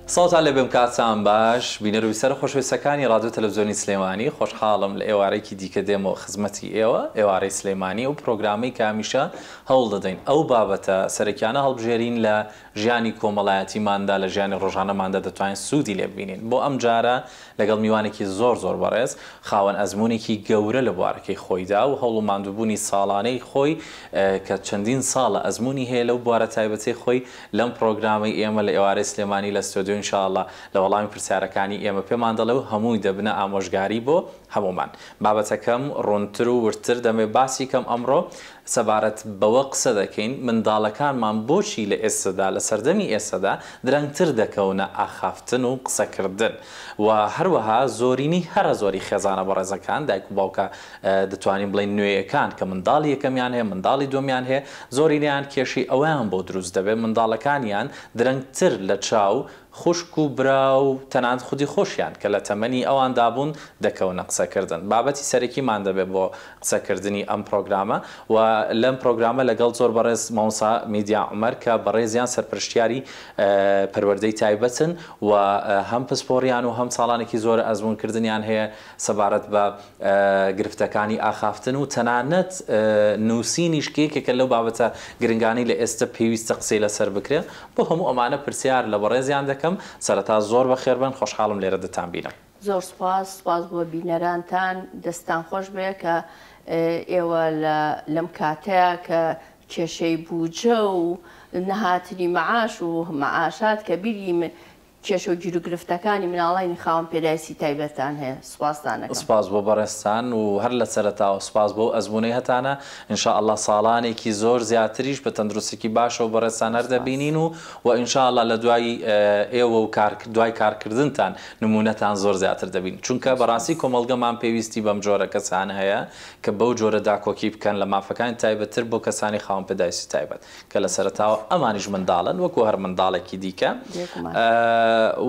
سڵاوتان لێبێم کاتتان باش بینەر و بیسەرە خۆشەویستەکانی ڕادیۆ تەلەفزیۆنی سلێمانی خۆشحاڵم لە ئێوارەیەکی دیکە دێمەوە خزمەتی ئێوە ئێوارەی سلێمانی ئەو پرۆگرامەی کە هەمیشە هەوڵ دەدەین ئەو بابەتە سەرەکیانە هەڵبژێرین لە ژیانی کۆمەڵایەتیماندا لە ژیانی ڕۆژانەماندا دەتوانین سوودی لێ ببینین بۆ ئەم جارە لەگەڵ میوانێکی زۆر زۆر بەڕێز خاوەن ئەزموونێکی گەورە لە بوارەکەی خۆیدا و هەوڵ و ماندووبوونی ساڵانەی خۆی کە چەندین ساڵە ئەزموونی هەیە لەو بوارە تایبەتەی خۆی لەم پڕۆگرامەی ئێمە لە ئێوارەی سلێمانی لە ستۆدیۆ ان شاء اللە لە وەڵامی پرسیارەکانی ئێمە پێمان دەڵێ و هەمووی دەبنە ئامۆژگاری بۆ هەموومان. بابەتەکەم ڕوونتر و وردتر دەمەوێ باسی کەم ئەمڕۆ سەبارەت بەوە قسە دەکەین منداڵەکانمان بۆچی لە ئێستەدا لە سەردەمی ئێستەدا درەنگتر دەکەونە ئاخافتن و قسەکردن و هەروەها زۆرینەی هەرە زۆری خێزانە بەڕێزەکان دایک و باوکە دەتوانین بڵێین نوێیەکان کە منداڵی یەکەمیان هەیە منداڵی دووەمیان هەیە زۆرینەیان کێشەی ئەوەیان بۆ دروست دەبێت منداڵەکانیان درەنگتر لە چاو خوشک و برا و تەنانەت خودی خۆشیان کە لە تەمەنی ئەواندا بوون دەکەونە قسەکردن. بابەتی سەرەکیمان دەبێت بۆ قسەکردنی ئەم پرۆگرامە و لەم پرۆگرامە لەگەڵ زۆر بەڕێز مامۆستا میدیا عومەر کە بەڕێزیان سەرپەرشتیاری پەروەردەی تایبەتن و هەم پسپۆڕیان و هەم ساڵانێکی زۆرە ئەزموونکردنیان هەیە سەبارەت بە گرفتەکانی ئاخافتن و تەنانەت نووسینیش کە یەکێکە لەو بابەتە گرنگانەی لە ئێستە پێویستە قسەی لەسەر بکرێت، بۆ هەموو ئەمانە پرسیار لە بەڕێزیان دەکەم، سەرەتا زۆر بەخێربێن، خۆشحاڵم لێرە دەتانبینم. زۆر سوپاس، سوپاس بۆ بینەرانتان، دەستتان خۆش بێ کە ئێوە لە لەم کاتەیا کە کێشەی بوجە و نەهاتنی مەعاش و مەعاشات کە بیری کێشە و گیروگرفتەکانی مناڵانی خاوەن پێداویستی تایبەتتان هەیە سوپاستان ئەکەم. سوپاس بۆ بەڕێزتان و هەر لە سەرەتاوە سوپاس بۆ ئەو ئەزموونەی هەتانە ان شاء اللە ساڵانێکی زۆر زیاتریش بە تەندروستێکی باشەوە بەڕێزتان هەر سوپاس. دەبینین و وە ان شاء اللە لە دوای ئێوە و کار دوای کارکردنتان نموونەتان زۆر زیاتر دەبین چونکە زۆر بەڕاستی سوپاس. کۆمەڵگەمان پێویستی بەم جۆرە کەسانە هەیە کە بەو جۆرە داکۆکی بکەن لە مافەکانی تایبەتتر بۆ کەسانی خاوەن پێداویستی تایبەت. کە لە سەرەتاوە ئەمانیش منداڵن وەکو هەر منداڵێکی دیکە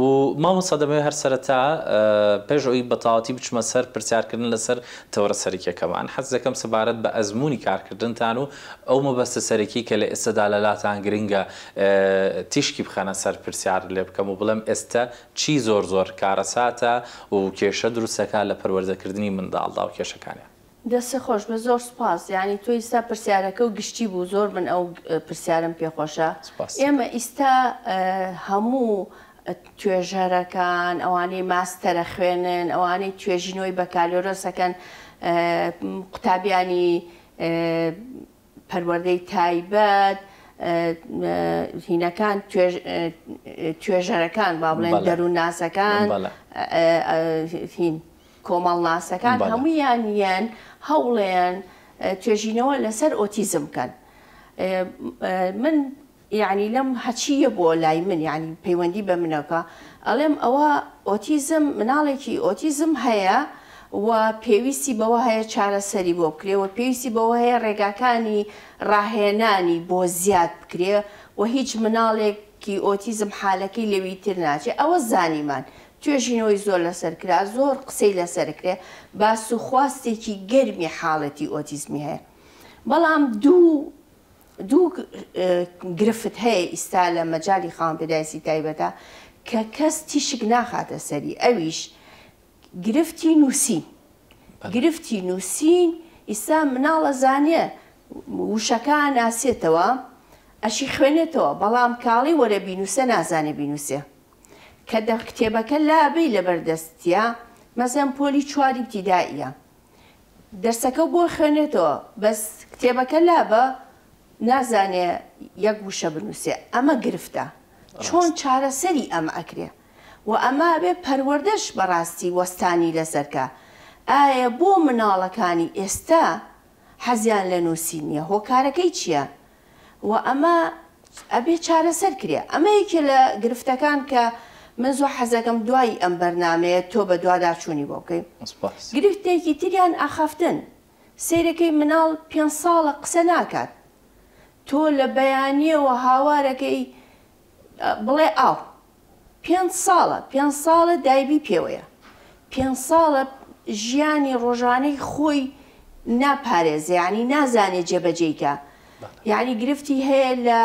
و مامۆستا دەمەوێت هەر سەرەتا پێش ئەوی بەتەواوەتی بچمە سەر پرسیارکردن لەسەر تەوەرە سەرەکیەکەمان حەز دەکەم سەبارەت بە ئەزموونی کارکردنتان و ئەو مەبەستە سەرەکی کە لە ئێستەدا لە لاتان گرنگە تیشکی بخەنە سەر پرسیار لێ بکەم و بڵێم ئێستە چی زۆر زۆر کارەساتە و کێشە دروست دەکات لە پەروەردەکردنی منداڵدا و کێشەکانیان. دەستت خۆش بێت زۆر سوپاس یانی تۆ ئیستا پرسیارەکەو گشتی بوو زۆر من ئەو پرسیارەم پێ خۆشە سوپاس. ئێمە ئیستا هەموو توێژەرەکان ئەوانەی ماستەرە خوێنن ئەوانەی توێژینەوەی بەکالۆرۆس ئەکەن قوتابیانی پەروەردەی تایبەت هینەکان توێژەرەکان با بڵێن دەروونناسەکان هین کۆمەڵناسەکان هەموویان یەن هەوڵێن توێژینەوە لەسەر ئۆتیزم بکەن من یەعنی لەم هەچییە بۆ لای من یەعنی پەیوەندی بە منەوە ئەڵێم ئەوە ئۆتیزم مناڵێکی ئۆتیزم هەیە و پێویستی بەوە هەیە چارەسەری بۆ بکرێ و پێویستی بەوە هەیە ڕێگاکانی ڕاهێنانی بۆ زیاد بکرێ و هیچ مناڵێکی ئۆتیزم حالەکەی لەوی تر ناچێ ئەوە زانیمان توێژینەوەی زۆر لەسەر کرا زۆر قسەی لەسەر کرێ باس و خواستێکی گەرمی حاڵەتی ئۆتیزمی هەیە بەڵام دوو دوو گرفت هەیە ئیستا لە مەجالی خاوەن پێداویستی تایبەتە کە کەس تیشک ناخاتە سەری ئەویش گرفتی نووسین گرفتی نووسین ئیستا مناڵ ئەزانێ وشەکە ناسێتەوە ئەشی خوێنێتەوە بەڵام کاڵی وەرە بینووسە نازانێ بینووسێ کە دە کتێبەکە لابەی لەبەر دەستیا مەسەن پۆلی چواری ئیبتیدائیە دەرسەکەو بۆ خوێنێتەوە بەس کتێبەکە لابە نازانێ یەک وشە بنوسێ ئەمە گرفتە چۆن چارەسەری ئەمە ئەکرێ وە ئەمە ئەبێ پەروەردەش بەڕاستی وەستانی لەسەر کا ئایە بۆ مناڵەکانی ئێستا حەزیان لە نوسین نیە هۆکارەکەی چیە و ئەمە ئەبێ چارەسەر کرێ ئەمە یەکێ لە گرفتەکان کە من زۆر حەزەکەم دوای ئەم بەرنامەیە تۆ بەدواداچوونی بۆ بکەی سپاس. گرفتێکی تریان ئاخافتن سەیرەکەی مناڵ پێنج ساڵە قسە ناکات تۆ لە بەیانیەوە هاوارەکەی بڵێ ئاو پێنج ساڵە پێنج ساڵە دایبی پێوەیە پێنج ساڵە ژیانی ڕۆژانەی خۆی ناپارێزێ یانی نازانێ جێبەجێی کا یانی گرفتی هەیە لە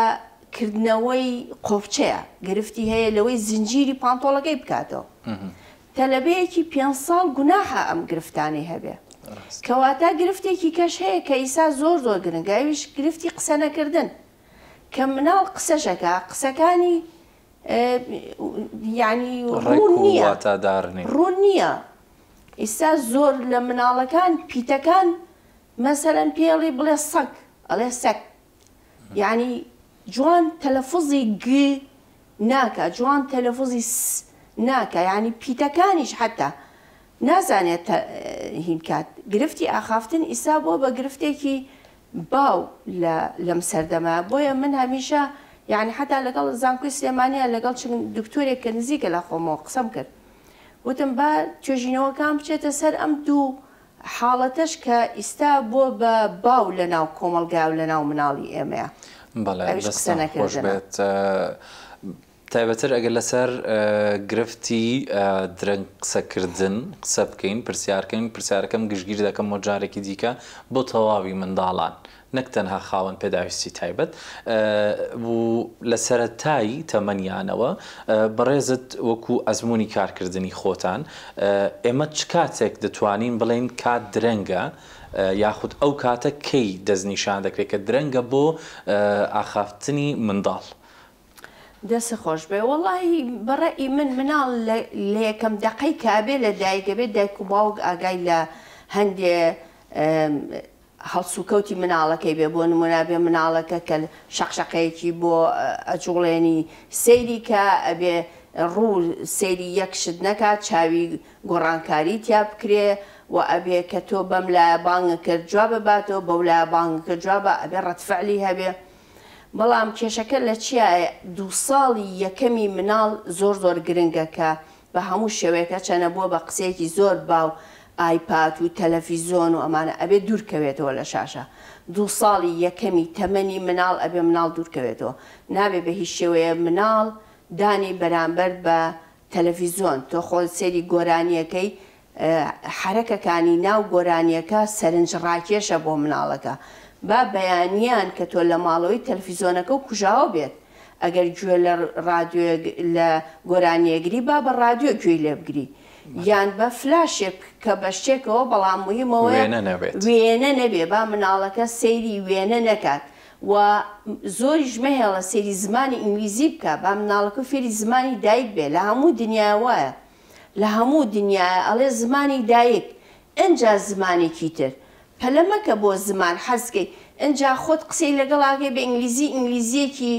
کردنەوەی قۆپچەیە، گرفتی هەیە لەوەی زنجیری پانتۆڵەکەی بکاتەوە. تەلەبەیەکی پێنج ساڵ گوناحە ئەم گرفتانەی هەبێ. کەواتە گرفتێکی کەش هەیە کە ئیسا زۆر زۆر گرنگە ئەویش گرفتی قسە نەکردن. کە مناڵ قسەش ئەکا قسەکانی یانی ڕوون نییە. واتادار نین. ڕوون نییە. ئیستا زۆر لە مناڵەکان پیتەکان مەسەلەن پێڵی بڵێ سەگ ئەڵێ سەگ. یانی جوان تەلەفوزی گ ناکا جوان تەلەفوزی س ناکا یانی پیتەکانیش حەتا نازانێت هین کات گرفتی ئاخافتن ئیستا بووە بە گرفتێکی باو لە لەم سەردەمە بۆیە من هەمیشە یانی حەتا لەگەڵ زانکۆی سلێمانیا لەگەڵ چ دکتۆرێک کە نزیکە لە خۆمەوە قسەم کرد وتم با توێژینەوەکان بچێتە سەر ئەم دوو حاڵەتەش کە ئیستا بووە بە باو لە ناو کۆمەڵگا و لە ناو مناڵی ئێمەیا. بەڵێ ئەویش قسە دەستتان خۆش نەکردنە. بێت. تایبەتر ئەگەر لەسەر گرفتی درەنگ قسەکردن قسە بکەین پرسیار کەین پرسیارەکەم گشتگیر دەکەمەوە جارێکی دیکە بۆ تەواوی منداڵان نەک تەنها خاوەن پێداویستی تایبەت و لە سەرەتای تەمەنیانەوە بەڕێزت وەکو ئەزموونی کارکردنی خۆتان ئێمە چ کاتێک دەتوانین بڵێین کات درەنگە یاخود ئەو کاتە کەی دەستنیشان دەکرێت کە درەنگە بۆ ئاخافتنی منداڵ؟ دەست خۆش بێ وەڵاهی بەڕەئی من مناڵ لە یەکەم دەقەی کە ئەبێ لە دایک ئەبێ دایک و باوک ئاگای لە هەندێ هەڵسوکەوتی مناڵەکەی بێ بۆ نمونە ئەبێ مناڵەکە کە شەقشەقەیەکی بۆ ئەجوڵێنی سەیری کە ئەبێ ڕوو سەیری یەک شت نەکات چاوی گۆڕانکاری تیا بکرێ و ئەبێ کە تۆ بەم لایە بانگت کرد جوابە باتەوە بەو لایە بانگت کرد جوابە ئەبێ ڕەدفعلی هەبێ بەڵام کێشەکە لە چیایە دوو ساڵی یەکەمی مناڵ زۆر زۆر گرنگە کە بە هەموو شێوەیەک هەرچەنە بووە بە قسەیەکی زۆر باو ئایپات و تەلەفیزۆن و ئەمانە ئەبێ دوور کەوێتەوە لە شاشە دوو ساڵی یەکەمی تەمەنی مناڵ ئەبێ مناڵ دوور کەوێتەوە نابێ بە هیچ شێوەیە مناڵ دانی بەرامبەر بە تەلەفیزۆن تۆ خۆ سەیری گۆرانیەکەی حەرەکەکانی ناو گۆرانیەکە سەرنج ڕاکێشە بۆ مناڵەکە با بەیانیان کە تۆ لە ماڵەوەی تەلفیزۆنەکەو کوژاوە بێت ئەگەر گوێ لە ڕادیۆیەک لە گۆرانیەگری با بە ڕادیۆ گوێی لێ بگری یان بە فلاشێک کە بە شتێکەوە بەڵام موهیم ئەوەیە وێنە نەبێت. وێنە نەبێ با مناڵەکە سەیری وێنە نەکات و زۆریش مەهێڵە سەیری زمانی ئینگلیزی بکا با مناڵەکە فێری زمانی دایک بێ لە هەموو دنیایا وایە لە هەموو دنیایا ئەڵێ زمانی دایک ئنجا زمانێکی تر پەلە مەکە بۆ زمان حەزکەی ئنجا خۆت قسەی لەگەڵ ئەکەی بە ئینگلیزی ئینگلیزیەکی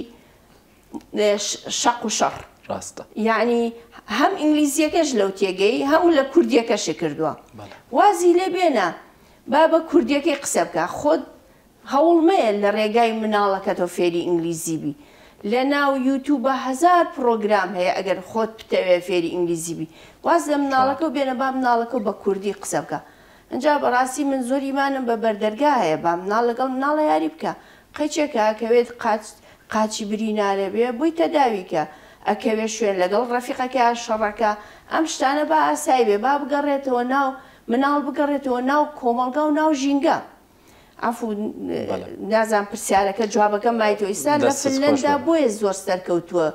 شەق و شەڕ ڕاستە. یەعنی هەم ئینگلیزیەکەش لەو تێگەی هەم لە کوردیەکەشی کردوە بەڵێ. وازی لێ بێنە با بە کوردیەکەی قسە بکا خۆت هەوڵ مەیە لە ڕێگای مناڵەکەتەوە فێری ئینگلیزی بی لە ناو یوتوبا هەزار پڕۆگرام هەیە ئەگەر خۆت بتەوێ فێری ئینگلیزی بی واز لە مناڵەکەو بێنە با مناڵەکەو بە کوردی قسە بکا ئنجا بەڕاستی من زۆر ئیمانم بە بەردەرگا هەیە با مناڵ لەگەڵ مناڵە یاری بکا قەیچێکە ئەکەوێت قاچ قاچی برینارە بێ بۆی تەداوی کە ئەکەوێ شوێن لەگەڵ ڕەفیقەکەیا شەڕەکە ئەم شتانە با ئاسایی بێ با بگەڕێتەوە ناو مناڵ بگەڕێتەوە ناو کۆمەڵگا و ناو ژینگە عەفو نازانم پرسیارەکە جوابەکەم مایتەوە ئیستا لە دەستت خۆش فنلەندا بێ. بۆیە زۆر سەرکەوتووە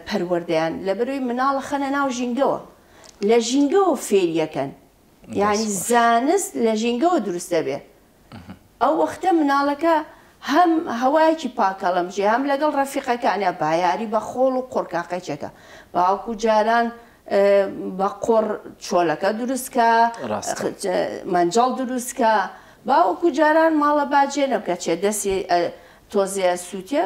پەروەردەیان لەبەرەوەی مناڵە خەنە ناو ژینگەوە لە ژینگەوە فێریەکەن یانی دەست خۆش. زانست لە ژینگەوە دروست دەبێ ئەو وەختە مناڵەکە هەم هەوایەکی پاک هەڵەمژێ هەم لەگەڵ ڕەفیقەکانیا با یاری بە خۆڵ و قوڕ کا قەیچەکە باوەکو جاران بە قوڕ چۆلەکە دروست کا ڕاستە. مەنجەڵ دروست کا باوەکو جاران ماڵە باجێ نەبکە چێ دەستی تۆزێ سووتێ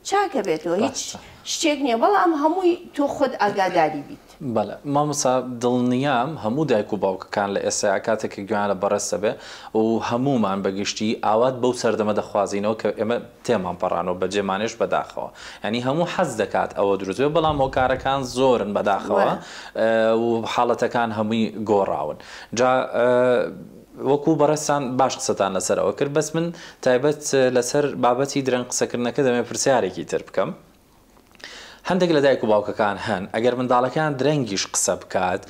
چاکە بێتەوە هیچ ڕاستە. شتێک نییە بەڵام هەمووی تۆ خۆت ئاگاداری بیت. بەڵێ مامۆستا دڵنیام هەموو دایک و باوکەکان لە ئێستایا کاتێک کە گوێیان لە بەڕێزت ئەبێ و هەموومان بە گشتی ئاوات بەو سەردەمە دەخوازینەوە کە ئێمە تێمان پەڕانەوە بەجێمانێش بەداخەوە یانی هەموو حەز دەکات ئەوە دروست بێ بەڵام هۆکارەکان زۆرن بەداخەوە و حاڵەتەکان هەمووی گۆڕاون جا وەکو بەڕێزتان باش قسەتان لەسەر ئەوە کرد بەس من تایبەت لەسەر بابەتی درەنگ قسەکردنەکە دەمەوێت پرسیارێکی تر بکەم. هەندێک لە دایک و باوکەکان هەن ئەگەر منداڵەکەیان درەنگیش قسە بکات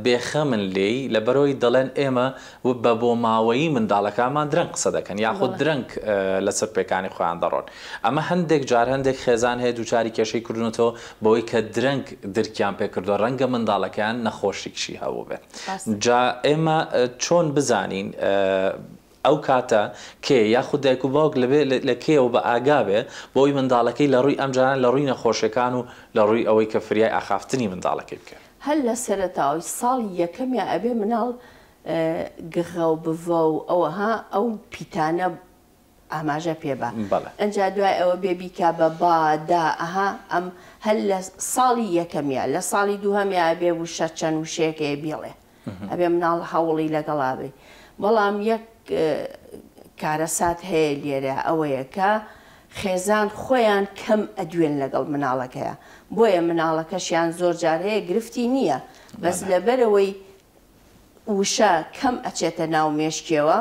بێخەمن لێی لەبەرئەوەی دەڵێن ئێمە بە بۆماوەیی منداڵەکانمان درەنگ قسە دەکەن یاخود درەنگ لەسەر پێکانی خۆیان دەڕۆن ئەمە هەندێک جار هەندێک خێزان هەیە دووچاری کێشەی کردوونەتەوە بەوەی کە درەنگ درکیان پێکردووە ڕەنگە منداڵەکەیان نەخۆشیکشی هەبووبێت جا ئێمە چۆن بزانین ئەو کاتە کێ یاخود دایک و باوک لەبێ لە کێیەوە بە ئاگا بێ بۆی منداڵەکەی لە ڕووی ئەمجاران لە ڕووی نەخۆشیەکان و لە ڕووی ئەوەی کە فریای ئاخافتنی منداڵەکەی بکەوێ. هەر لە سەرەتاوەی ساڵی یەکەمیا ئەبێ مناڵ گغە و بڤە و ئەوە ها ئەو پیتانە ئاماژە پێ با ئەنجا دوای ئەوە بێ بیکا بە با دا ئەها ئەم هەر لە ساڵی یەکەمیا لە ساڵی دووهەمیا ئەبێ وشە چەند وشەیەک هەیە بیڵێ ئەبێ مناڵ هەوڵی لەگەڵا بی بەڵام یەک کارەسات هەیە لێرە ئەوەیە کە خێزان خۆیان کەم ئەدوێن لەگەڵ مناڵەکەیا بۆیە مناڵەکەشیان زۆر جار هەیە گرفتی نییە بەس لەبەرەوەی وشە کەم ئەچێتە ناو مێشکیەوە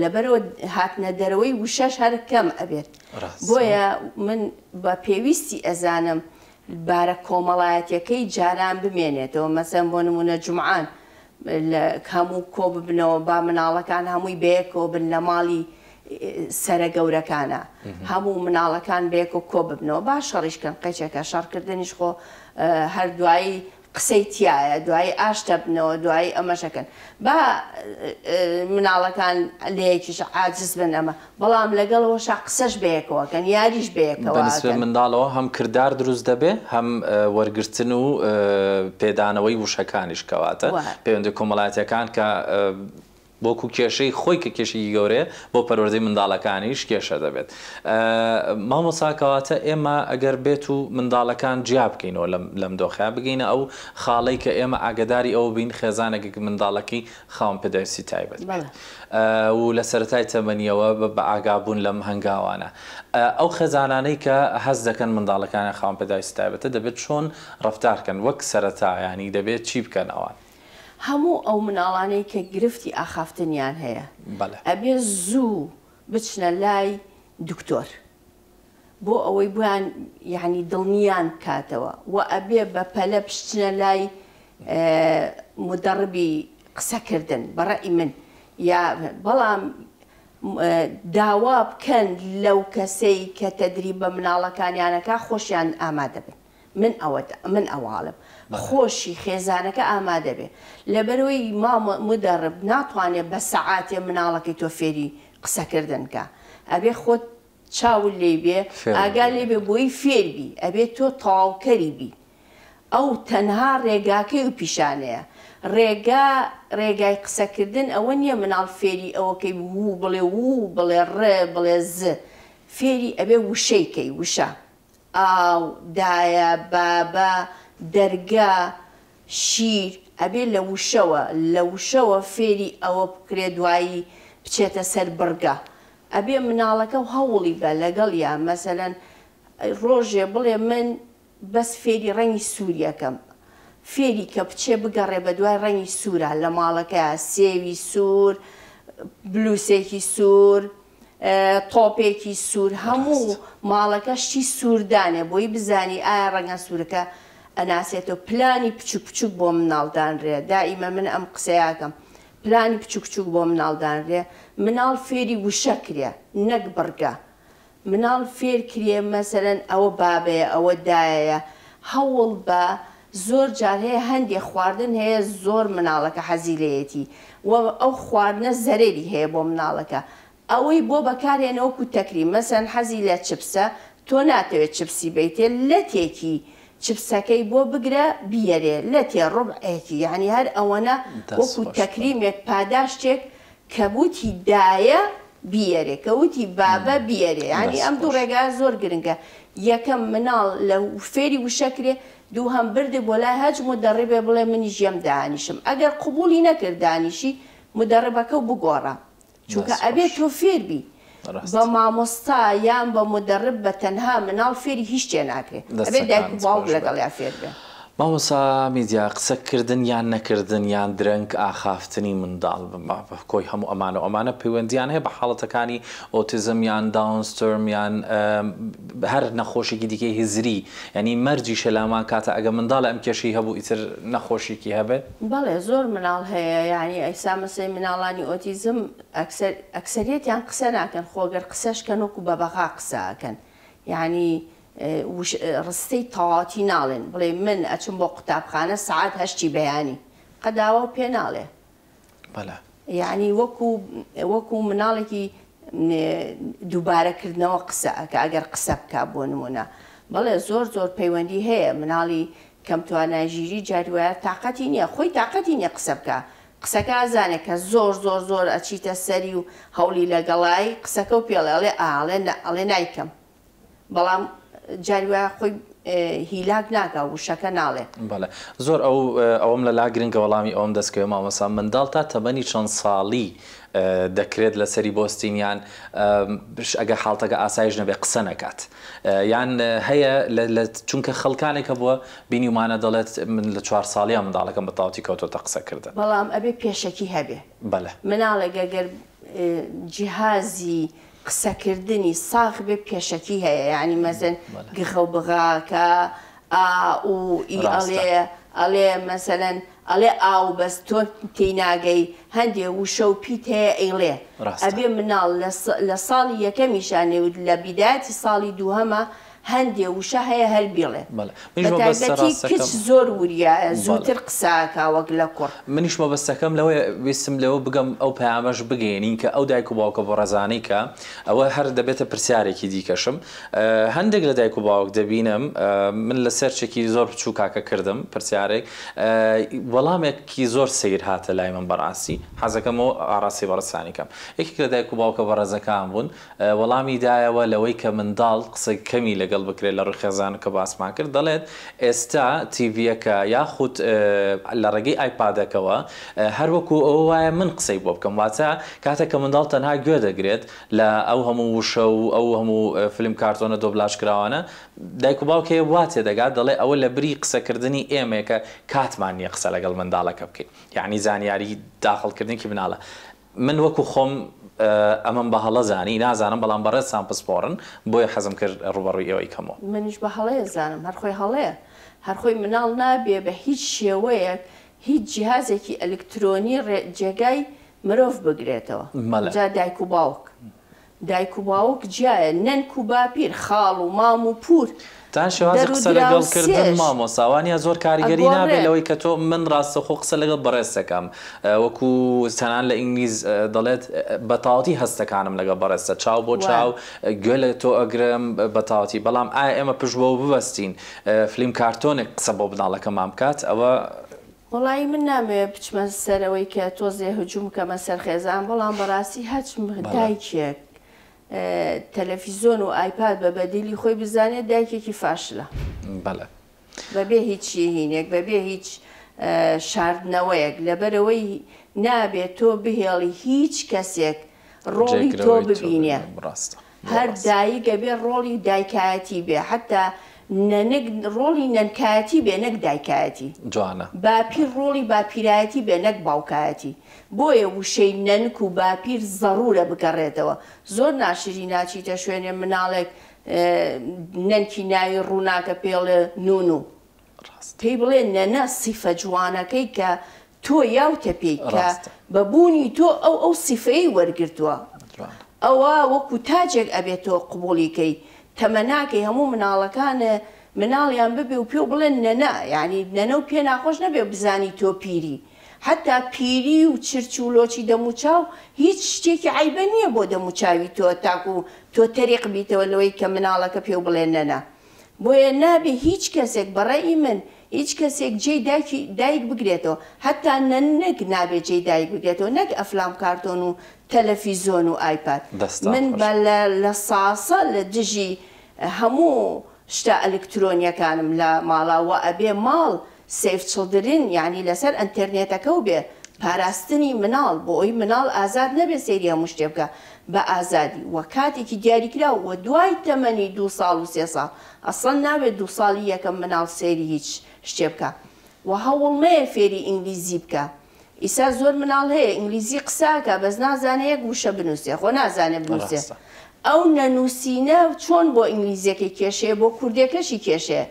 لەبەرئەوە هاتنە دەرەوەی وشەش هەر کەم ئەبێت بۆیە من بە پێویستی ئەزانم بارە کۆمەڵایەتیەکەی جاران بمێنێتەوە مەسەن بۆ نمونە جومعان لە هەموو کۆ ببنەوە با مناڵەکان هەمووی بەیەکەوە بن لە ماڵی سەرە گەورەکانە هەموو مناڵەکان بەیەکەوە کۆ ببنەوە با شەڕیش کەن قەیچەکە شەڕکردنیش خۆ هەر دوایی قسەی تیایە دوایی ئاشتەبنەوە دوایی ئەمەشەکەن با مناڵەکان لەیەکیش عاجز بن ئەمە بەڵام لەگەڵەوەشا قسەش بەیەکەوەکەن یاریش بەیەکەوە بەنسبەت ئەکەن. منداڵەوە هەم کردار دروست دەبێ هەم وەرگرتن و پێدانەوەی وشەکانیش کەواتە پەیوەندیە کۆمەڵایەتیەکان کە وەکو کێشەی خۆی کە کێشەیەکی گەورەیە بۆ پەروەردەی منداڵەکانیش کێشە دەبێت. مامۆستا کەواتە ئێمە ئەگەر بێت و منداڵەکان جیا بکەینەوە لەم لەم دۆخە بگەینە ئەو خاڵەی کە ئێمە ئاگەداری ئەوە بین خێزانێک منداڵەکەی خاوەن پێداویستی تایبەت بێت و لە سەرەتای تەمەنیەوە بە ئاگابوون لەم هەنگاوانە ئەو خێزانانەی کە هەست دەکەن منداڵەکانیان خاوەن پێداویستی تایبەتە دەبێت چۆن ڕەفتار کەن وەک سەرەتا یانی دەبێت چی بکەن ئەوان؟ هەموو ئەو مناڵانەی کە گرفتی ئاخافتنیان هەیە ئەبێ زوو بچنە لای دکتۆر بۆ ئەوەی بۆیان یانی دڵنیان بکاتەوە وە ئەبێ بە پەلە بچنە لای مدەڕبی قسەکردن بە ڕەئی من یا بەڵام داوا بکەن لەو کەسەی کە تەدریب بە مناڵەکانیانەکا خۆشیان ئامادەبن. من ئەوەت من ئەواڵم خۆشی خێزانەکە ئامادە بێ لەبەرئەوەی مامە مدەڕب ناتوانێ بە سەعاتێ مناڵەکەی تۆ فێری قسەکردن کا ئەبێ خۆت چاوت لێی بێ ئاگا لێ بێ بۆی فێر بی ئەبێ تۆ تەواوکەری بی ئەو تەنها ڕێگاکەی و پیشانەیە ڕێگا ڕێگای قسەکردن ئەوە نییە مناڵ فێری ئەوەکەی وو بڵێ وو بڵێ ڕ بڵێ ز فێری ئەبێ وشەی کەی وشە ئاو، دایە، بابە، دەرگا، شیر، ئەبێ لە وشەوە، لە وشەوە فێری ئەوە بکرێ دوایی بچێتە سەر بڕگە. ئەبێ مناڵەکە هەوڵی بە لەگەڵیا مەسەلەن ڕۆژێ بڵێ من بەس فێری ڕەنگی سووری ئەکەم. فێری کە بچێ بگەڕێ بە دوای ڕەنگی سوورا لە ماڵەکەیا سێوی سوور، بلووسێکی سوور، تۆپێکی سوور هەموو ماڵەکە شتی سوور دانێ بۆی بزانی ئایا ڕەنگە سوورەکە ئەناسێتەوە پلانی بچوک بچوک بۆ مناڵ دانرێ دائیمە من ئەم قسەیەکەم پلانی بچوک بچوک بۆ مناڵ دانرێ مناڵ فێری وشە کرێ نەک بڕگە مناڵ فێر کرێ مەسەلەن ئەوە بابەیە ئەوە دایەیە هەوڵ بە زۆر جار هەیە هەندێ خواردن هەیە زۆر مناڵەکە حەزی لێیەتی و ئەو خواردنە زەرەری هەیە بۆ مناڵەکە ئەوەی بۆ بەکارهێنە وەکو تەکریم مەسەلەن حەزی لە چپسە تۆ ناتەوێت چپسی بەیتێ لەتێکی چپسەکەی بۆ بگرە بیەرێ لەتێ ڕوبعێکی یانی هەر ئەوەنە دەست وەکو خۆش بەڵێ. تەکریمێک پاداشتێک کە وتی دایە بیەرێ کە وتی بابە بیەرێ یانی دەست ئەم دوو خۆش. ڕێگایە زۆر گرنگە یەکەم مناڵ لە فێری وشە کرێ دووهەم بردی بۆ لای هەچ مودەڕیبێ بڵێ منیش یەم دانیشم ئەگەر قبوڵی نەکرد دانیشی مودەڕبەکەو بگۆڕە چونکە دەست ئەبێ خۆش. تۆ فێر بی بە ڕاست. مامۆستا یان بە مودەڕب بە تەنها مناڵ فێری هیچ شتێ ناکرێ ئەبێ دایک و دەستەکانت باوک خۆش بێت. لەگەڵیا فێر بێ. مامۆستا میدیا قسە کردن یان نەکردن یان درەنگ ئاخافتنی منداڵ بە کۆی هەموو ئەمانە و ئەمانە پەیوەندیان هەیە بە حاڵەتەکانی ئۆتیزم یان داون سترم یان هەر نەخۆشێکی دیکەی هزری یانی مەرجیشە لامان کاتە ئەگە منداڵ ئەم کێشەی هەبوو ئیتر نەخۆشیکی هەبێت؟ بەڵێ زۆر مناڵ هەیە یانی ئەیسا مەسەی مناڵانی ئۆتیزم ئەکسەر ئەکسەریەتیان قسە ناکەن خۆ گەر قسەش کەن وەکو بەبەغا قسە ئەکەن یانی ڕستەی تەواوەتی ناڵێن بڵێ من ئەچم بۆ قوتابخانە سەعات هەشتی بەیانی قەداوەو پێ ناڵێ بەلێ. یەعنی وەکو وەکو مناڵێکی دووبارە کردنەوە قسە ئەکا ئەگەر قسە بکا بۆ نمونە بەڵێ زۆر زۆر پەیوەندی هەیە مناڵی کەم توانای ژیری جاری وایە تاقەتی نیە خۆی تاقەتی نیە قسە بکا قسەکە ئەزانێ کە زۆر زۆر زۆر ئەچیتە سەری و هەوڵی لەگەڵای قسەکەو پێڵێ ئەڵێ ئا ئەڵێ نا ئەڵێ نایکەم بەڵام جاری وایە خۆی هیلاک ناکا وشەکە ناڵێ. بەڵێ زۆر ئەو ئەوەم لەلا گرنگە وەڵامی ئەوەم دەست کەوێ مامۆستا منداڵ تا تەمەنی چەند ساڵی دەکرێت لەسەری بۆستین یان ئەگەر حاڵتەکە ئاسایش نەبێ قسە نەکات یان هەیە لە چونکە خەڵکانێک هەبووە بینیومانە دەڵێت من لە چوار ساڵیان منداڵەکەم بە تەواوەتی کەوتۆتە قسەکردن. بەڵام ئەبێ پێشەکی هەبێ. بەلێ. مناڵێک ئەگەر جیهازی قسەکردنی ساغ بێ پێشەکی هەیە یانی مەسەن گخە و بغا کە ئا ئو ئی ئەڵێ ئەڵێ مەسەلەن ئەڵێ ئاو بەس تۆ تێی ناگەی هەندێ وشە و پیت هەیە ئەیڵێ ئەبێ مناڵ لە ساڵی یەکەمیشا نێوت لە بیدایەتی ساڵی دووهەما هەندێ وشە هەیە هەر بیڵێ. بەڵێ منیش مەبەستە بەتایبەتی کچ ڕاستەکەم. زۆر وریایە بەڵێ. زووتر قسە ئەکا وەک لە کوڕ. منیش مەبەستەکەم لەوەیە ویستم لەوە بگەم ئەو پەیامەش بگەیەنین کە ئەو دایک و باوکە بەڕێزانەی کە ئەوە هەر دەبێتە پرسیارێکی دیکەشم هەندێک لە دایک و باوک دەبینم من لە سێرچێکی زۆر بچووکا کە کردم پرسیارێک وەڵامێکی زۆر سەیر هاتە لای من بەڕاستی حەزەکەم ئەوە ئاڕاستەی بەڕێزتانی کەم یەکێک لە دایک و باوکە بەڕێزەکان بوون وەڵامی دایەوە لەوەی کە منداڵ قسەی کەمی لەگەڵ بکرێت لە ڕووی خێزان کە باسمان کرد دەڵێت ئێستا تیڤیەکە یاخود لە ڕێگەی ئایپادەکەوە هەر وەکو ئەوە وایە من قسەی بۆ بکەم واتە کاتێک کە منداڵ تەنها گوێ دەگرێت لە ئەو هەموو وشە و ئەو هەموو فیلم کارتۆنە دۆبلاژ کراوانە دایک و باوک هەیە وا تێدەگات دەڵێ ئەوە لە بری قسەکردنی ئێمەیە کە کاتمان نییە قسە لەگەڵ منداڵەکە بکەین یەعنی زانیاری داخڵکردنێکی مناڵە من وەکو خۆم ئەمەم بە هەڵە زانی، نازانم بەڵام بەڕێزتان پسپۆڕن بۆیە حەزم کرد ڕووبەڕووی ئێوەی کەمەوە. منیش بە هەڵەیە زانم هەر خۆی هەڵەیە هەر خۆی مناڵ نابێ بە هیچ شێوەیەک هیچ جیهازێکی ئەلکترۆنی ڕێ جێگای مرۆڤ بگرێتەوە جا دایک و باوک دایک و باوک جیایە نەنک و باپیر خاڵ و مام و پوور تا شێوازی دەر و قسە لەگەڵ کردن دراوسێش مامۆستا وانیە زۆر کاریگەری نابێت ئەگۆڕێت. لەوەی کە تۆ من ڕاستەخۆ قسە لەگەڵ بەڕێز دەکەم وەکو تەنان لە ئینگلیز دەڵێت بە تەواوەتی هەستەکانم لەگەڵ بەڕێزتە چاو بۆ چاو گوێ لە تۆ ئەگرم بە تەواوەتی بەڵام ئایا ئێمە پشت بەوە ببەستین فلیم کارتۆنێک قسە بۆ مناڵەکەمان بکات ئەوە وەڵایی من نامەوێ بچمە سەر ئەوەی کە تۆزێ هجوم بکەمە سەر خێزان بەڵام بەڕاستی هەچ دایکێک تەلەفیزۆن و ئایپاد بە بەدیلی خۆی بزانێت دایکێکی فاشلە. بەڵێ. بەبێ هیچ هینێک بەبێ هیچ شاردنەوەیەک لەبەرئەوەی نابێت تۆ بهێڵی هیچ کەسێک ڕۆڵی تۆ ببینێ هەر دایک ئەبێ ڕۆڵی دایکایەتی بێ حەتا نەنک ڕۆڵی نەنکایەتی بێ نەک دایکایەتی جوانە. باپیر ڕۆڵی باپیرایەتی بێ نەک باوکایەتی بۆیە وشەی نەنک و باپیر زەڕورە بگەڕێتەوە زۆر ناشرینە ئەچیتە شوێنێ مناڵێک نەنکی ناوی ڕووناکە پێڵێ نونو پێی بڵێ نەنە سیفە جوانەکەی کە تۆ یاوتە پێی کە بە بوونی تۆ ئەو ئەو سیفەیەی وەرگرتووە ئەوە وەکو تاجێک ئەبێ تۆ قبوڵی کەی تەمەناکەی هەموو مناڵەکان مناڵیان ببێ و پێو بڵێن نەنە یانی نەنە و پێ ناخۆش نەبێ بزانی تۆ پیری حەتا پیری و چرچ و لۆچی دەموچاو هیچ شتێکی عەیبە نیە بۆ دەموچاوی تۆ تاکو تۆ تەریق بیتەوە لەوەی کە مناڵەکە پێو بڵێ نەنە بۆیە نابێ هیچ کەسێک بە ڕەئی من هیچ کەسێک جێی دایکی دایک بگرێتەوە هەتا نەنک نابێ جێی دایک بگرێتەوە نەک ئەفلام کارتۆن و تەلەفیزۆن و ئایپاد دەستان من خۆش. بە لە لە ساسە لە دژی هەموو شتە ئەلکترۆنیەکانم لە ماڵا وە ئەبێ ماڵ سەیف چڵدرن یانی لەسەر ئەنتەرنێتەکەو بێ. پاراستنی مناڵ بۆ ئەوی مناڵ ئازاد نەبێ سەیری هەموو شتێ بکا بە ئازادی وە کاتێکی دیاریکراو وە دوای تەمەنی دوو ساڵ و سێ ساڵ ئەسڵەن نابێ دوو ساڵی یەکەم مناڵ سەیری هیچ شتێ بکا وە هەوڵ مەیە فێری ئینگلیزی بکا ئیسا زۆر مناڵ هەیە ئینگلیزی قسە ئەکا بەس نازانێ یەک وشە بنوسێ خۆ نازانێ بنوسێ ڕاستە. ئەو نەنوسینە چۆن بۆ ئینگلیزیەکەی کێشەیە بۆ کوردیەکەشی کێشەیە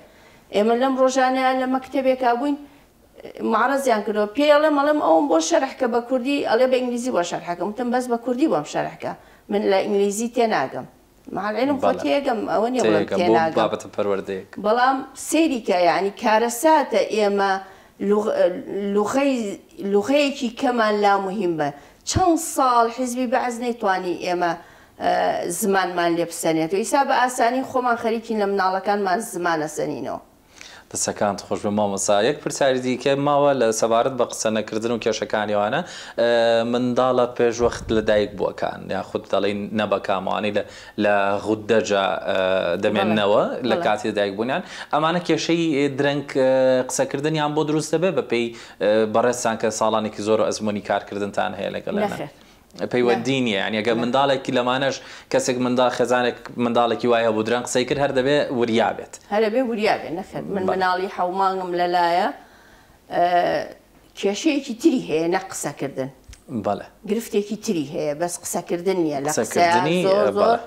ئێمە لەم ڕۆژانەیا لە مەکتەبێکا بووین مەعرەزیان کردوە پێی ئەڵێم ئەڵێم ئەوم بۆ شەرح کە بە کوردی ئەڵێ بە ئینگلیزی بۆ شەرحەکەم وتم بەس بە کوردی بۆم شەرح کە من لە ئینگلیزی تێناگەم مع العلم خۆ بەڵێ تێگەم ئەوە نیە بڵێم تێگەم بۆ تێناگەم بابەتە پەروەردەیەک. بەڵام سەیری کە یانی کارەساتە ئێمە لوغەی لوغەیەکی کەمان لا موهیم بە چەند ساڵ حیزبی بەعس نەیتوانی ئێمە زمانمان لێ بسەنێتەوە ئیسا بە ئاسانی خۆمان خەریکین لە مناڵەکانمان زمان ئەسەنینەوە. دەستەکانت خۆشبێ مامۆستا یەک پرسیاری دیکە ماوە لە سەبارەت بە قسە نەکردن و کێشەکانی ئەوانە منداڵە پێش وەخت لە دایک بووەکان یاخود دەڵێین نەبەکامەوانەی لە لە غودەجە دەمێننەوە لە کاتی لەدایک بوونیان ئەمانە کێشەی درەنگ قسەکردنیان بۆ دروست دەبێت بەپێی بەڕێزتان کە ساڵانێکی زۆر و ئەزموونی کارکردنتان هەیە لەگەڵیانە پەیوەندی نییە یانی ئەگەر منداڵێکی لەمانەش کەسێک منداڵ خێزانێک منداڵێکی وای هەبوو درەنگ قسەی کرد هەر دەبێ وریا بێت. هەر ئەبێ وریا بێ نەخێر من مناڵی حەو مانگم لەلایە کێشەیەکی تری هەیە نەک قسەکردن. بەڵێ. گرفتێکی تری هەیە بەس قسەکردن نییە لە قسەیا زۆر زۆر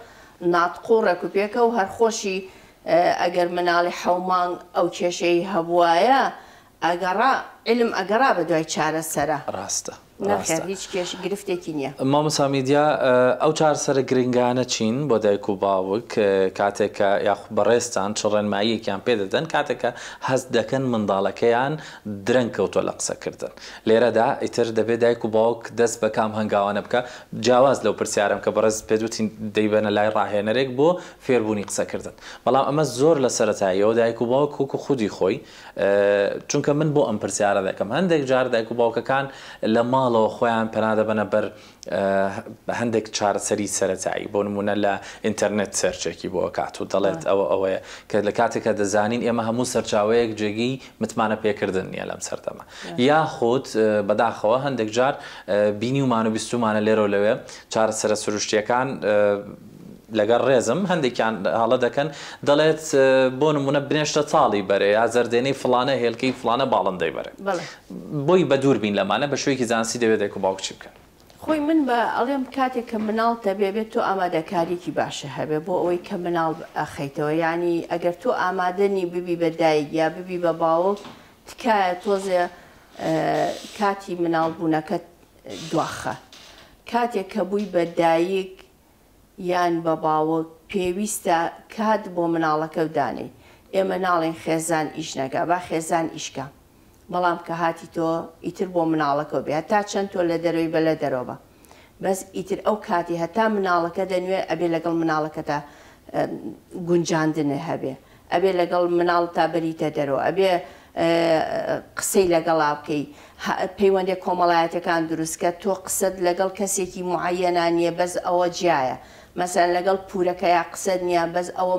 ناتق و ڕێکوپێکە و هەر خۆشی ئەگەر مناڵی حەو مانگ ئەو کێشەی هەبوایە ئەگەڕا علم ئەگەڕا بەدوای چارەسەرا. ڕاستە نەخێر ڕاستە. هیچ کێش گرفتێکی نیە. مامۆستا میدیا ئەو چارەسەرە گرنگانە چین بۆ دایک و باوک کاتێک کە یاخود بەڕێزتان چ ڕێنماییەکیان پێ دەدەن کاتێک کە هەست دەکەن منداڵەکەیان درەنگ کەوتوە لە قسەکردن لێرەدا ئیتر دەبێ دایک و باوک دەست بە کام هەنگاوانە بکا جیاواز لەو پرسیارەم کە بەڕێزت پێت وتین دەیبەنە لای ڕاهێنەرێک بۆ فێربوونی قسەکردن بەڵام ئەمە زۆر لە سەرەتاییەوە دایک و باوک وەکو خودی خۆی چونکە من بۆ ئەم پرسیارە دەکەم هەندێک جار دایک و باوکەکان لە ماڵەوە خۆیان پەنا دەبەنە بەر هەندێک چارەسەری سەرەتایی بۆ نمونە لە ئینتەرنێت search ێکی بۆ کات و دەڵێت ئەوە ئەوەیە کە لە کاتێکە دەزانین ئێمە هەموو سەرچاوەیەک جێگەی متمانە پێکردن نییە لەم سەردەمە یاخود بەداخەوە هەندێک جار بینیومان و بیستومانە لێرەو لەوێ چارەسەرە سروشتیەکان لەگەڵ ڕێزم هەندێکیان هەڵە دەکەن دەڵێت بۆ نمونە بنێشتە تاڵی بەرێ یا زەردێنەی فڵانە هێلکەی فڵانە باڵندەی بەرێ بۆی بەدوور بین لەمانە بە شێوەیەکی زانستی دەبێت دایک و باوک چی بکەن؟ خۆی من بە ئەڵێم کاتێک کە مناڵ تەبێ بێت تۆ ئامادەکاریەکی باشە هەبێ بۆ ئەوەی کە مناڵ ئەخەیتەوە یانی ئەگەر تۆ ئامادە نی ببی بە دایک یا ببی بە باوک تکایە تۆزێ کاتی مناڵ بوونەکەت دواخە کاتێک کە بووی بە دایک یان بە باوک پێویستە کات بۆ مناڵەکەو دانێی ئێمە ناڵێین خێزان ئیش نەکا با خێزان ئیش کا بەڵام کە هاتی تۆ ئیتر بۆ مناڵەکەو بێ هەتا چەند تۆ لە دەرەوەی بە لە دەرەوە بە بەس ئیتر ئەو کاتی هەتا مناڵەکە دەنوێ ئەبێ لەگەڵ مناڵەکەتا گونجاندنێ هەبێ ئەبێ لەگەڵ مناڵتا بەریتە دەرەوە ئەبێ قسەی لەگەڵا بکەی پەیوەندیە کۆمەڵایەتەکان دروست کە تۆ قسەت لەگەڵ کەسێکی معەیەنا نیە بەس ئەوە جیایە مەسەلەن لەگەڵ پورەکەیا قسەت نیە بەس ئەوە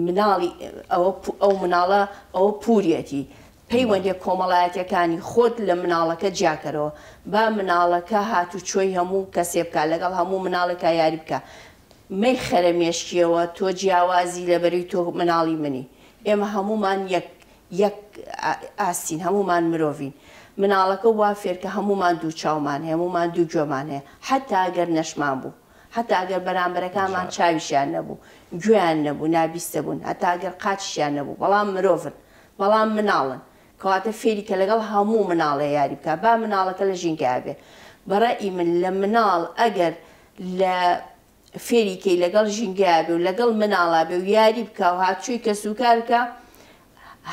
مناڵی ئەوە ئەو مناڵە ئەوە پوریەتی پەیوەندیە کۆمەڵایەتیەکانی خۆت لە مناڵەکە جیاکەرەوە با مناڵەکە هاتوچۆی هەموو کەسێ بکا لەگەڵ هەموو مناڵێکا یاری بکا مەیخەرە مێشکیەوە تۆ جیاوازی لەبەری تۆ مناڵی منی ئێمە هەموومان یەک یەک ئاستین هەموومان مرۆڤین مناڵەکە وا فێرکە هەموومان دوو چاومان هەیە هەموومان دوو گوێمان هەیە حەتا گەر نەشمان بوو حەتا گەر بەرامبەرەکانمان چاویشیان نەبوو گوێیان نەبوو نابیستە بوون هەتا گەر قاچیشیان نەبوو بەڵام مرۆڤن بەڵام مناڵن کەواتە فێری کە لەگەڵ هەموو مناڵێ یاری بکا با مناڵەکە لە ژینگەیا بێ بەڕەئی من لە مناڵ ئەگەر لە فێری کەی لەگەڵ ژینگەیا بێ و لەگەڵ مناڵا بێ و یاری بکا و هاتچۆی کەسوکار بکا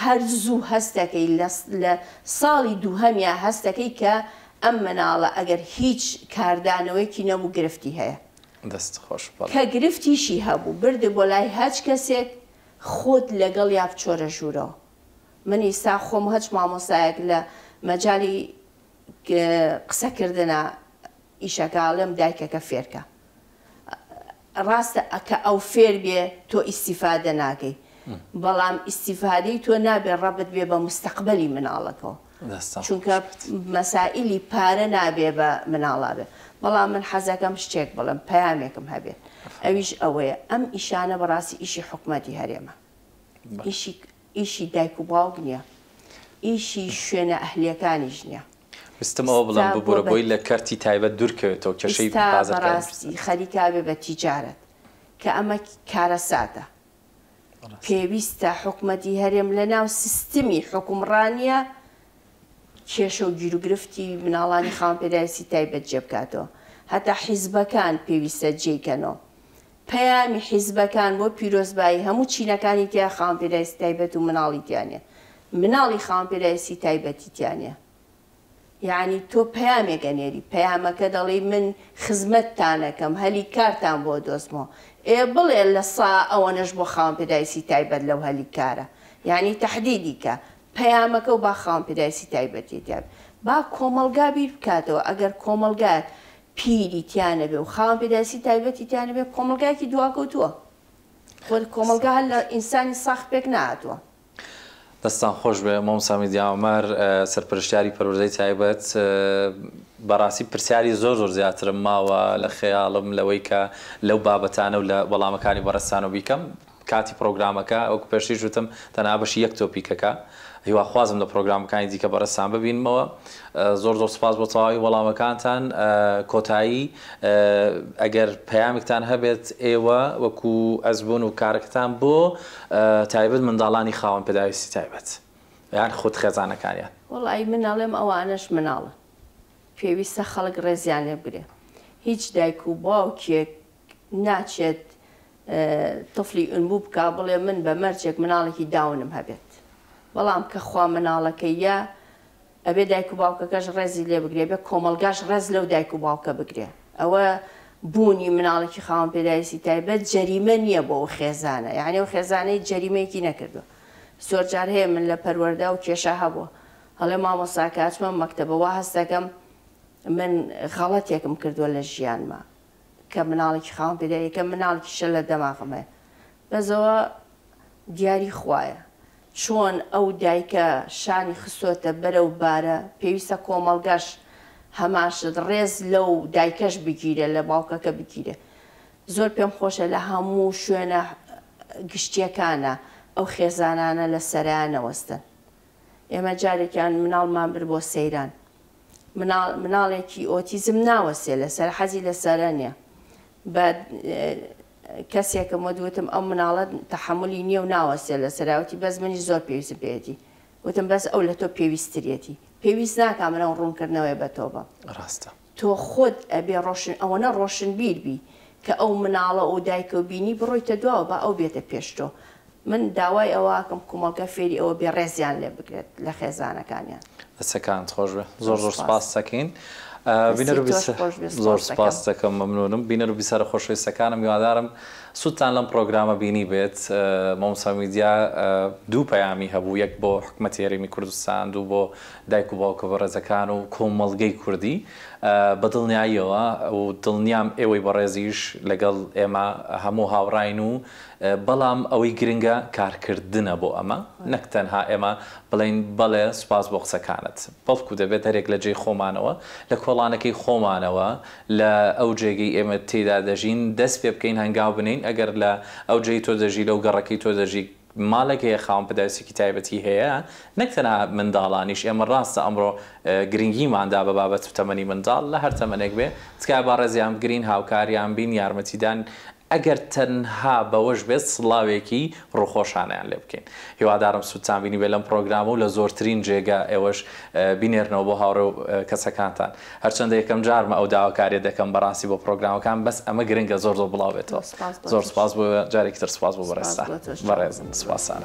هەر زوو هەستەکەی لە لە ساڵی دووهەمیا هەستەکەی کە ئەم مناڵە ئەگەر هیچ کاردانەوەیەکی نەبوو گرفتی هەیە. دەست خۆش بەڵێ. کە گرفتیشی هەبوو بردت بۆ لای هەچ کەسێک خۆت لەگەڵیا بچۆرە ژوورەوە من ئیستا خۆم هەچ مامۆستایەک لە مەجالی قسەکردنا ئیشەکە ئەڵێم دایکەکە فێرکە ڕاستە کە ئەو فێر بێ تۆ ئیستیفادە ناکەی بەڵام ئیستیفادەی تۆ نابێ ڕەبت بێ بە مستەقبەلی مناڵەکەوە. دەستان چونکە خۆش بێت. مەسائیلی پارە نابێ بە مناڵا بێ بەڵام من حەزەکەم شتێک بڵێم پەیامێکم هەبێت ئەویش ئەوەیە ئەم ئیشانە بەڕاستی ئیشی حکومەتی هەرێمە ئیشی ئیشی دایک و باوک نییە ئیشی شوێنە ئەهلیەکانیش نییە. ویستم ئەوە بڵێم ببورە بۆی لە کەرتی تایبەت دوورکەوێتەوە کێشەی ئیستا بازرگانی دروست بەڕاستی نەکات. خەریکە ئەبێ بە تیجارەت کە ئەمە کارەساتە. پێویستە حکومەتی هەرێم لەناو سیستمی حوکمڕانییە کێشە و گیروگرفتی مناڵانی خاوەن پێداویستی تایبەت جێبکاتەوە. هەتا حیزبەکان پێویستە جێی کەنەوە. پەیامی حیزبەکان بۆ پیرۆزبایی هەموو چینەکانی تیا خاوەن پێداویستی تایبەت و مناڵی تیا نیە. مناڵی خاوەن پێداویستی تایبەتی تیا نیە. یەعنی تۆ پەیامێک ئەنێری، پەیامەکە دەڵێی من خزمەتتان ئەکەم، هەلی کارتان بۆ ئەدۆزمەوە. ئێ بڵێ لە سا ئەوەنەش بۆ خاوەن پێداویستی تایبەت لەو هەلی کارە. یەعنی تەحدیدی کە پەیامەکە و با خاوەن پێداویستی تایبەتی تیا بێ. با کۆمەڵگا بیر بکاتەوە، ئەگەر کۆمەڵگا پیری تیا نەبێ و خاوەن پێداویستی تایبەتی تیا نەبێ، کۆمەڵگایەکی دواکەوتووە. خۆ کۆمەڵگا هەر لە ئینسانی ساخ پێک نەهاتووە. دەستتان خۆش بێ مامۆستا میدیا عومەر سەرپەرشتیاری پەروەردەی تایبەت بەڕاستی پرسیاری زۆر زۆر زیاترم ماوە لە خەیاڵم لەوەی کە لەو بابەتانە و لە وەڵامەکانی بەڕێزتانەوە بیکەم کاتی پرۆگرامەکە وەکو پێشتریش وتم تەنها بەشی یەک تۆپیکەکە هیواخوازم لە پرۆگرامەکانی دیکە بەڕێزتان ببینمەوە زۆر زۆر سپاس بۆ تەواوی وەڵامەکانتان کۆتایی ئەگەر پەیامێکتان هەبێت ئێوە وەکو ئەزبوون و کارەکەتان بۆ تایبەت منداڵانی خاوەن پێداویستی تایبەت یان خود خێزانەکانیان. وەڵایی من ئەڵێم ئەوانەش مناڵن پێویستە خەڵک ڕێزیان لێ بگرێ هیچ دایک و باوکێک ناچێت تفلی ئونبوو بکا بڵێ من بە مەرجێک مناڵێکی داونم هەبێت بەڵام کە خوا مناڵەکەی یا ئەبێ دایک و باوکەکەش ڕێزی لێ بگرێ ئەبێ کۆمەڵگاش ڕێز لەو دایک و باوکە بگرێ ئەوە بوونی مناڵێکی خاوەن پێداویستی تایبەت جەریمە نییە بۆ ئەو خێزانە یانی ئەو خێزانە هیچ جەریمەیەکی نەکردووە زۆر جار هەیە من لە پەروەردە ئەو کێشە هەبووە ئەڵێ مامۆستا کە ئەچمە مەکتەبە وا هەست دەکەم من غەڵەتێکم کردووە لە ژیانما کە مناڵێکی خاوەن پێداویستی یەکەم مناڵێکی شەل لە دەماغم هەیە بەس ئەوە دیاری خوایە چۆن ئەو دایکە شانی خستۆتە بەرەو بارە پێویستە کۆمەڵگەش هەمان شت ڕێز لەو دایکەش بگیرێ لە باوکەکە بگیرێ زۆر پێم خۆشە لە هەموو شوێنە گشتیەکانە ئەو خێزانانە لە سەرایان نەوەستن ئێمە جارێکیان مناڵمان برد بۆ سەیران مناڵ مناڵێکی ئۆتیزم ناوەستێ لەسەر حەزی لەسەرە نیە بە کەسێکم وت وتم ئەو مناڵە تەحەمولی نیە و ناوەستێ لەسەرا وتی بەس منیش زۆر پێویستم پێیەتی وتم بەس ئەو لە تۆ پێویستتریەتی پێویست ناکا من ئەو ڕوونکردنەوەیە بە تۆ بەم ڕاستە. تۆ خۆت ئەبێ ڕۆشن ئەوەنە ڕۆشنبیر بی کە ئەو مناڵە و دایکەو بینی بڕۆیتە دواوە با ئەو بێتە پێش تۆ من داوای ئەوە ئەکەم کومەڵگە فێری ئەوە بێ ڕێزیان لێ بگرێت لە خێزانەکانیان. دەستەکانت خۆش بێ زۆر زۆر سپاس. سپاست دەکەین دەستی بینەر و تۆش بیسەر خۆش بێ زۆر سپاست دەکەم. سپاست دەکەم مەمنونم بینەر و بیسەرە خۆشەویستەکانم هیوادارم سوودتان لەم پڕۆگرامە بینی بێت مامۆستا میدیا دوو پەیامی هەبوو یەک بۆ حکومەتی هەرێمی کوردستان دوو بۆ دایک و باوکە بەڕێزەکان و کۆمەڵگەی کوردی بە دڵنیاییەوە و دڵنیام ئێوەی بەڕێزیش لەگەڵ ئێمە هەموو هاوڕاین و بەڵام ئەوەی گرنگە کارکردنە بۆ ئەمە نەک تەنها ئێمە بڵێین بەڵێ سوپاس بۆ قسەکانت بەڵکو دەبێت هەرێک لە جێی خۆمانەوە لە کۆڵانەکەی خۆمانەوە لە ئەو جێگەی ئێمە تێیدا دەژین دەست پێ بکەین هەنگاو بنێین ئەگەر لە ئەو جێی تۆ دەژی لەو گەڕەکەی تۆ دەژی ماڵێک هەیە خاوەن پێداویستیەکی تایبەتی هەیە نەک تەنها منداڵانیش ئێمە ڕاستە ئەمڕۆ گرنگیمان دا بە بابەت و تەمەنی منداڵ لە هەر تەمەنێک بێ تکایە با ڕێزیان بگرین هاوکاریان بین یارمەتیدان ئەگەر تەنها بەوەش بێت سڵاوێکی ڕووخۆشانەیان لێ بکەین. هیوادارم سوودتان بینیبێت لەم پڕۆگرامە و لە زۆرترین جێگە ئێوەش بینێرنەوە بۆ هاوڕێ و کەسەکانتان. هەرچەندە یەکەم جارمە ئەو داواکاریە دەکەم بەڕاستی بۆ پڕۆگرامەکان بەس ئەمە گرنگە زۆر زۆر بڵاو بێتەوە. سپاس بۆ زۆر تۆش. سپاس بۆ جارێکی تر سپاس بۆ سپاس بەڕێزتان. بۆ تۆش. بەڕێزن سپاستان.